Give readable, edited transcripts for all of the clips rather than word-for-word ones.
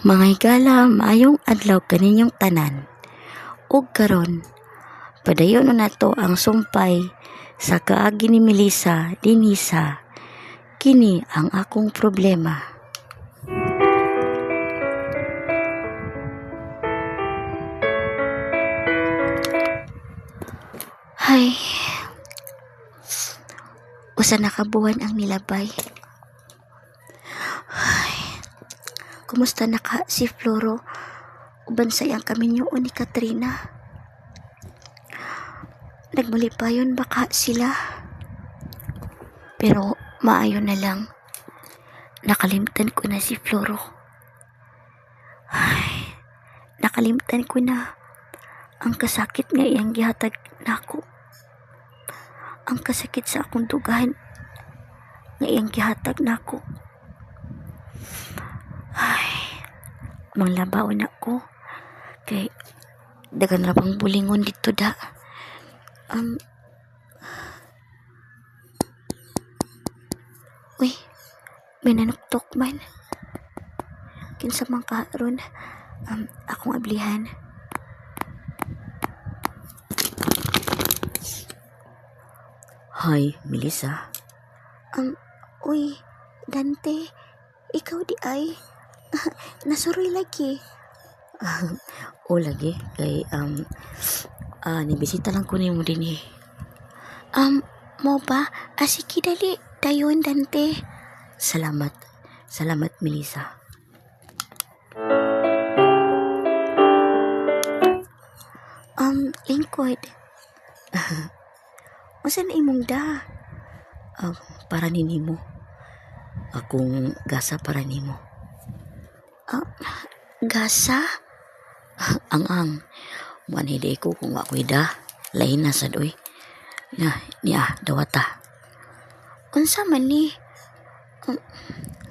Mga higala, maayong adlaw kaninyong tanan. Ug karon, padayon na nato ang sumpay sa kaagi ni Melissa dinhi sa Kini ang akong problema. Hay, usa na ka buwan ang nilabay. Ay, kumusta na ka si Floro uban sa iyang kaminyoon ni Katrina? Nagmalipayon ba ka sila? Pero maayo na lang. Nakalimtan ko na si Floro. Ay, nakalimtan ko na ang kasakit nga iyang gihatag nako. Ang kasakit sa akong dugahan nga iyang gihatag nako. Ay, manglabaw na ko. Kay daghan ra pang bulingon dito da. Uy, may nanuktok man. Kinsa man ka ron? Akong ablihan. Hi, Melissa. Uy, Dante, ikaw di ay. Nasuroy lagi. O lagi, kay nibisita lang ko nimo dinhi. Mo ba? Ah, sige dali. Dayon, Dante. Salamat. Salamat, Melissa. Lingkod. Unsa na imong da? Para ni nimo. Akong gasa para nimo. Gasa? Ang-ang. Muanhi di ko kung wa ko'y da. Lain na sad oy. Na, niya, dawata. Unsa man ni?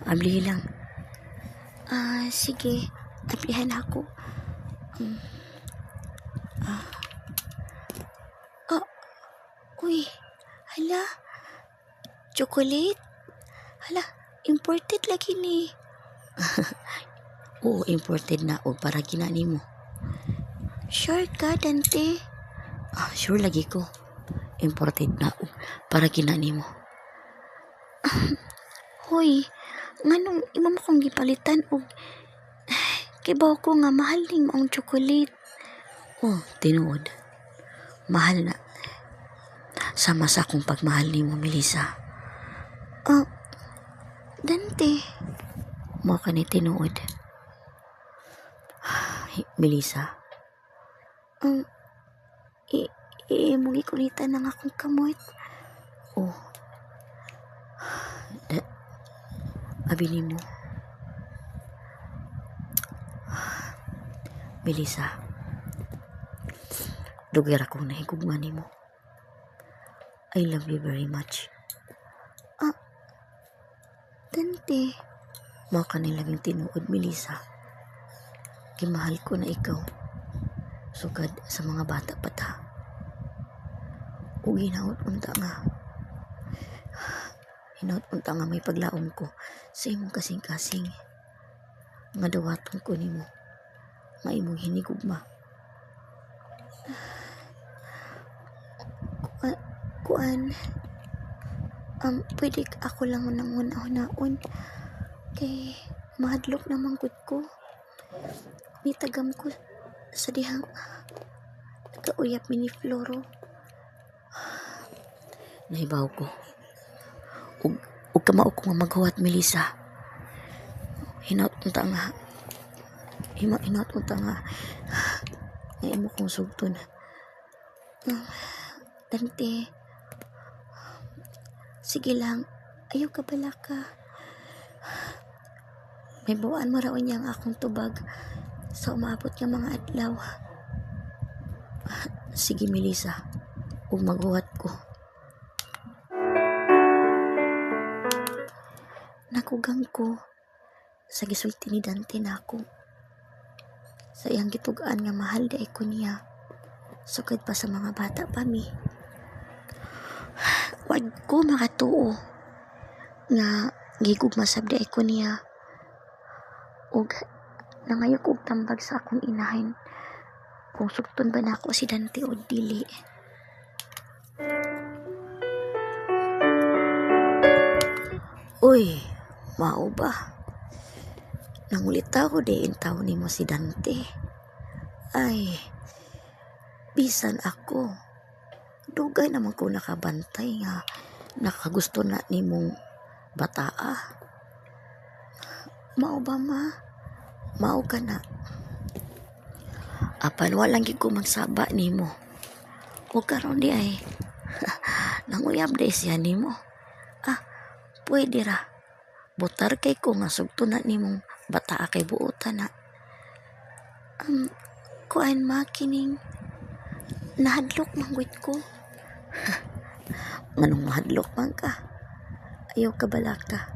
Abli lang. Sige. Ablihan ako. Uy, hala. Chocolate? Hala, imported lagi ni. Oo, imported na og para gina nimo. Sure ka, Dante? Sure lagi ko. Imported na og para gina nimo. Hoy, nganong imo mo kong gipalitan og kibaw ko nga mahal ning maong chocolate. Oh, tinuod. Mahal na. Sama sa akong pagmahal nimo, Melissa. Dante. Mao ka ni tinuod. Melissa. Imong gikunitan ang akong kamot. Oh. Da, abi nimo. Melissa. Dugay ra kong nahigugma nimo. I love you very much. Dante. Mao ka ni labing tinuod, Melissa. Gimahal ko na ikaw. Sugad sa mga bata pa ta. Ug hinaot unta nga. Hinaot unta nga may paglaom ko sa imong kasing-kasing. Nga dawaton ko nimo. Nga imong hinigugma. Kuan. Pwede ako lang nang una-unaon. Kay mahadlok na manggod ko. Nitagam ko sa dihang nagauyap mi ni Floro. Nahibaw ko. Ug kamao ko nga maghuwat, Melissa. Hinaot unta nga. Hima, hinaot unta nga. Nga imo kong sugton. Dante. Sige lang. Ayaw ka bala ka. May buwan mo raw niya ang akong tubag sa umaabot nga mga adlaw. Sige, Melissa. Ug maghuwat ko. Nakugang ko sa gisulti ni Dante nako. Sa iyang gitugaan nga mahal di ko niya. Sugad pa sa mga bata pa mi. Wag ko makatuo nga gigugma sab di ko niya. Ug Nangayo kog tambag sa akong inahin kung sugton ba nako si Dante o dili. Uy, mao ba? Nangulitaw ko di intaw nimo si Dante. Ay, bisan ako. Dugay naman ko nakabantay nga nakagusto na nimong bataa. Mao ba, ma? Mao ka na. Apan walang gid ko magsaba nimo. O karon di ay nanguyab di siya nimo. Ah, pwede ra. Butar kay ko nga sugto na nimong bataa kay buotan na. Kuan ma, kining nahadlok manggwit ko. Nganong mahadlok man ka? Ayaw ka balaka.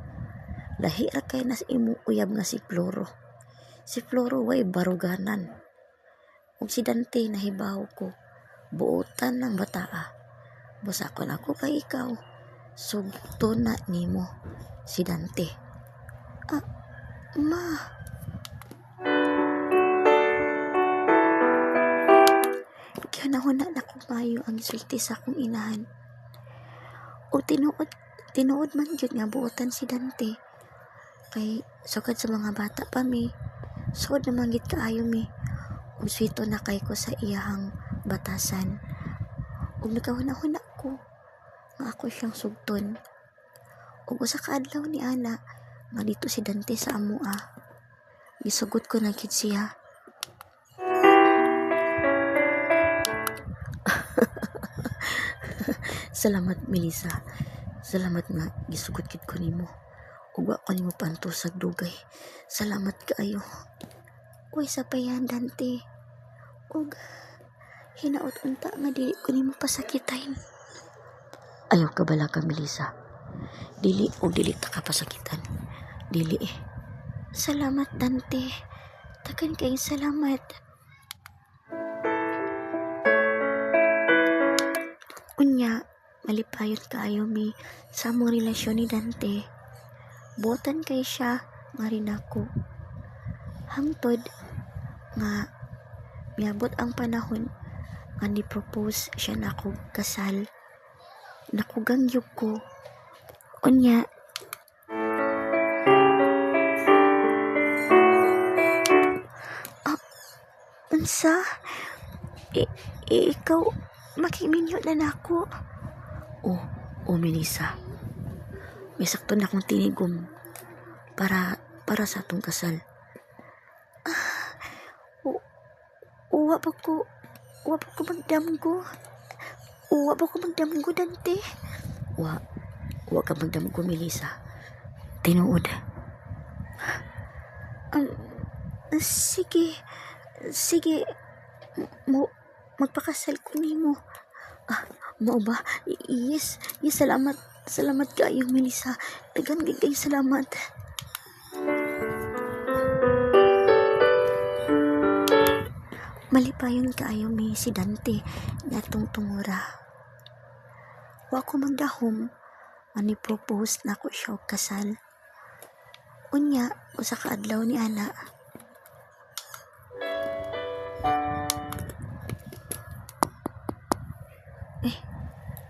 Lahi ra kay nas imong uyab nga si Floro. Si Floro way baruganan. Ug si Dante nahibaw ko, buotan ng bataa. Basta kon ako kay ikaw, sugto na nimo si Dante. Ah, ma. Gihuna-huna na ko maayo ang gisulti sa akong inahan. O tinuod man gyud nga buotan si Dante. Kay sukad sa mga bata pa mi, sukad naman gid kaayo mi. Ug swito na kay ko sa iyahang batasan. Ug nagahuna-huna ko nga ako siyang sugton. Ug usa ka adlaw ni ana nga dito si Dante sa amoa. Gisugot ko na gid siya. Salamat, Melissa. Salamat nga gisugot gid ko nimo. Ug wa ko nimo pantusag dugay. Salamat kaayo. Uy, sa payan, Dante. Ug hinaot unta nga dili ko nimo pasakitain. Ayaw ka bala ka, Melissa. Dili o dili ta ka pasakitan. Dili. Salamat, Dante. Tagan kayong salamat. Unya, malipayon kaayo mi sa among relasyon ni Dante. Buotan kay siya nga rin ako. Hangtod nga miabot ang panahon nga ni-propose siya nako kasal. Nakugangyog ko. Unya, unsa? Ikaw, makiminyo na nako. Oh, oh, Melissa. May sakto na akong tinigom para sa atong kasal. Uwa pa ko, uwa pa ko magdamgo. Uwa pa ko magdamgo, Dante. Uwa, uwa ka magdamgo, Melissa. Tinuod. Sige, sige. Mo, magpakasal ko nimo. Ah, mao ba? Yes, yes, salamat. Salamat kaayo, Melissa. Daghan gid kay salamat. Malipayon kaayo mi si Dante ngatong tungura. Wa ko magdahom ani propose nako siya og kasal. Unya, usa ka adlaw ni ana.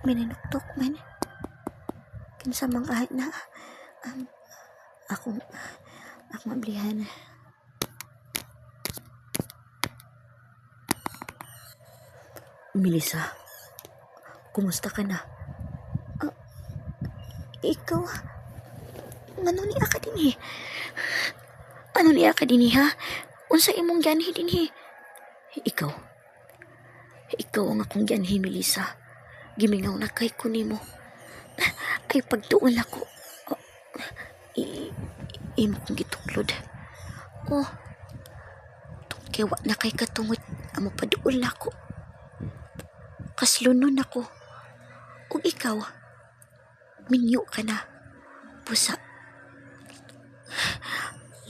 May nanuktok man. Kinsa man kahit na, akong ablihan. Melissa, kumusta ka na? Ikaw, ngano niya ka dinhi? Ano niya ka dinhi, ha? Unsa imong gianhi dinhi? Ikaw. Ikaw ang akong gianhi, Melissa. Gimingaw na kay ko nimo. Ay, pagtuon ako. Oh, imo kong gituklod. Oh, kay wa na kay katungod, amo paduol na ako. Kaslunon ako. Ug ikaw, minyo ka na. Pusa.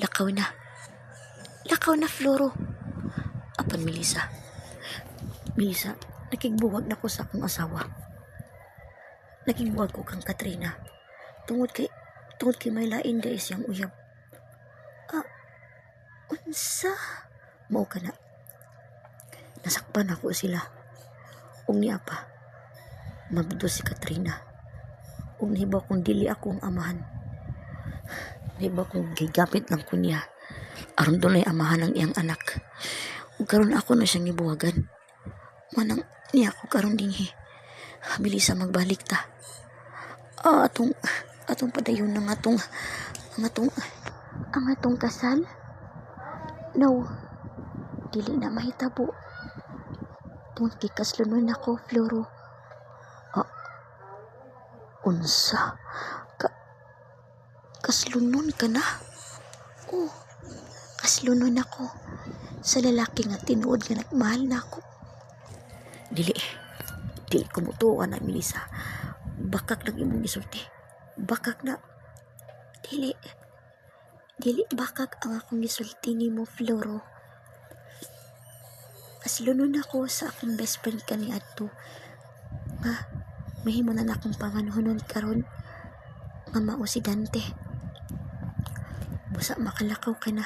Lakaw na. Lakaw na, Floro. Apan, Melissa. Melissa, nakigbuwag na ko sa akong asawa. Naging buwag ko kang Katrina. Tungod kay may lain dahil siyang uyab. Unsa? Mao ka na. Nasakpan ako sila. Ug niya pa, mabdo si Katrina. Ug nahibaw kung dili ako ang amahan. Nahibaw kung gigamit lang ko niya aron dunay amahan ang iyang anak. Ug karon ako na siyang gibuwagan. Manang niya ako karon dinhi. Melissa, magbalik ta. Ah, atong padayon ng atong ang atong ang atong kasal. No, dili na mahitabo. Tungod kay kaslunon ako, Floro. Ah, unsa? Kaslunon ka na? Oh, kaslunon ako sa lalaki nga tinuod nga nagmahal na ako. Dili, dili ko mutuo na, Melissa. Bakak lang imong gisulti. Bakak na. Dili, dili bakak ang akong gisulti nimo, Floro. Kaslunon ako sa akong best friend kaniadto nga mahimo na akong panganhonon karon nga mao si Dante. Busa makalakaw ka na.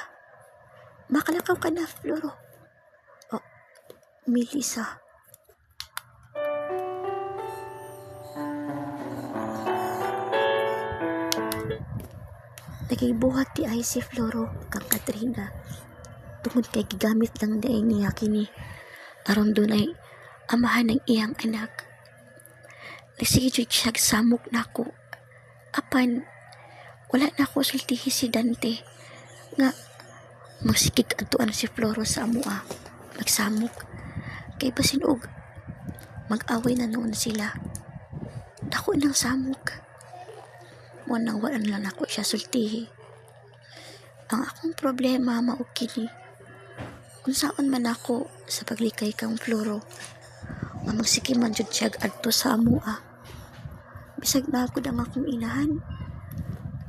Makalakaw ka na, Floro. Oh, Melissa. Nagibuhat di ay si Floro kang Katrina. Tungod kay gigamit lang di ay niya kini aron dunay amahan ng iyang anak. Nagsige jud siya samok nako. Apan wala na ako sultihi si Dante nga magsikig adtuan si Floro sa amoa magsamok kay basin og mag-away na noon sila. Dako nang samok. Mo nang wala na lang ako siya sultihi. Ang akong problema mao kini. Unsaon man ako sa paglikay kang Floro nga magsige man jud siya adto sa amoa. Bisag na ako ang akong inahan,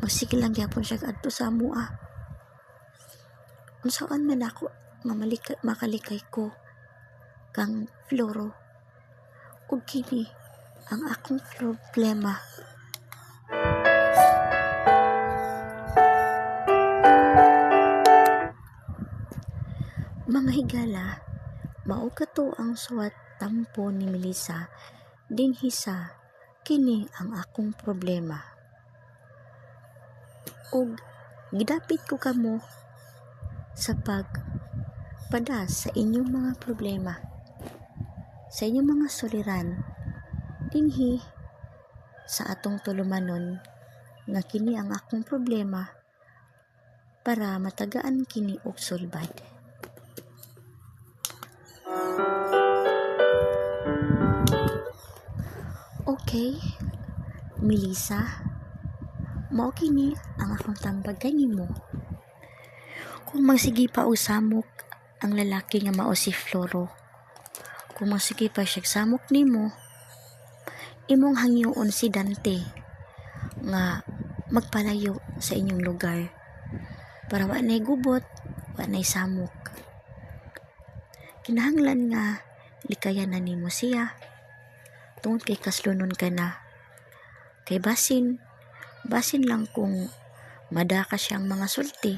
magsige lang gyapon siya adto sa amoa. Unsaon man ako nga makalikay ko kang Floro. Ug kini ang akong problema. Mga higala, mao kato ang suwat tampo ni Melissa dinhi sa kini ang akong problema. Ug gidapit ko kamo sa pagpada sa inyong mga problema, sa inyong mga suliran dinhi sa atong tulumanon nga kini ang akong problema para matagaan kini og sulbad. Okay, Melissa, mao kini ang akong tambag kanimo. Kung magsige pa og samok ang lalaki nga mao si Floro, kung magsige pa siya samok nimo, imong hangyoon si Dante nga magpalayo sa inyong lugar para wa nay gubot, wa nay samok. Kinahanglan nga likayan na nimo siya tungod kay kaslunon ka na. Kay basin lang kung madaka siyang mga sulti,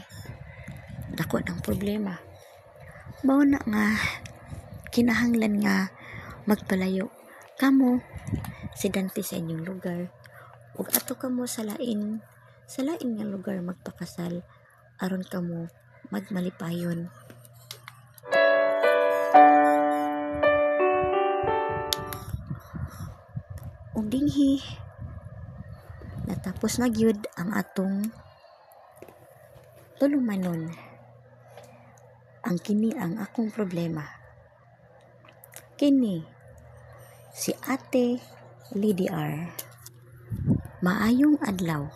dako ng problema. Mao na nga kinahanglan nga magpalayo kamo si Dante sa inyong lugar ug ato kamo sa lain nga lugar magpakasal aron kamo magmalipayon. Ug dinhi natapos na gyud ang atong tulumanon. Ang kini ang akong problema. Kini si Ate Lady R. Maayong adlaw.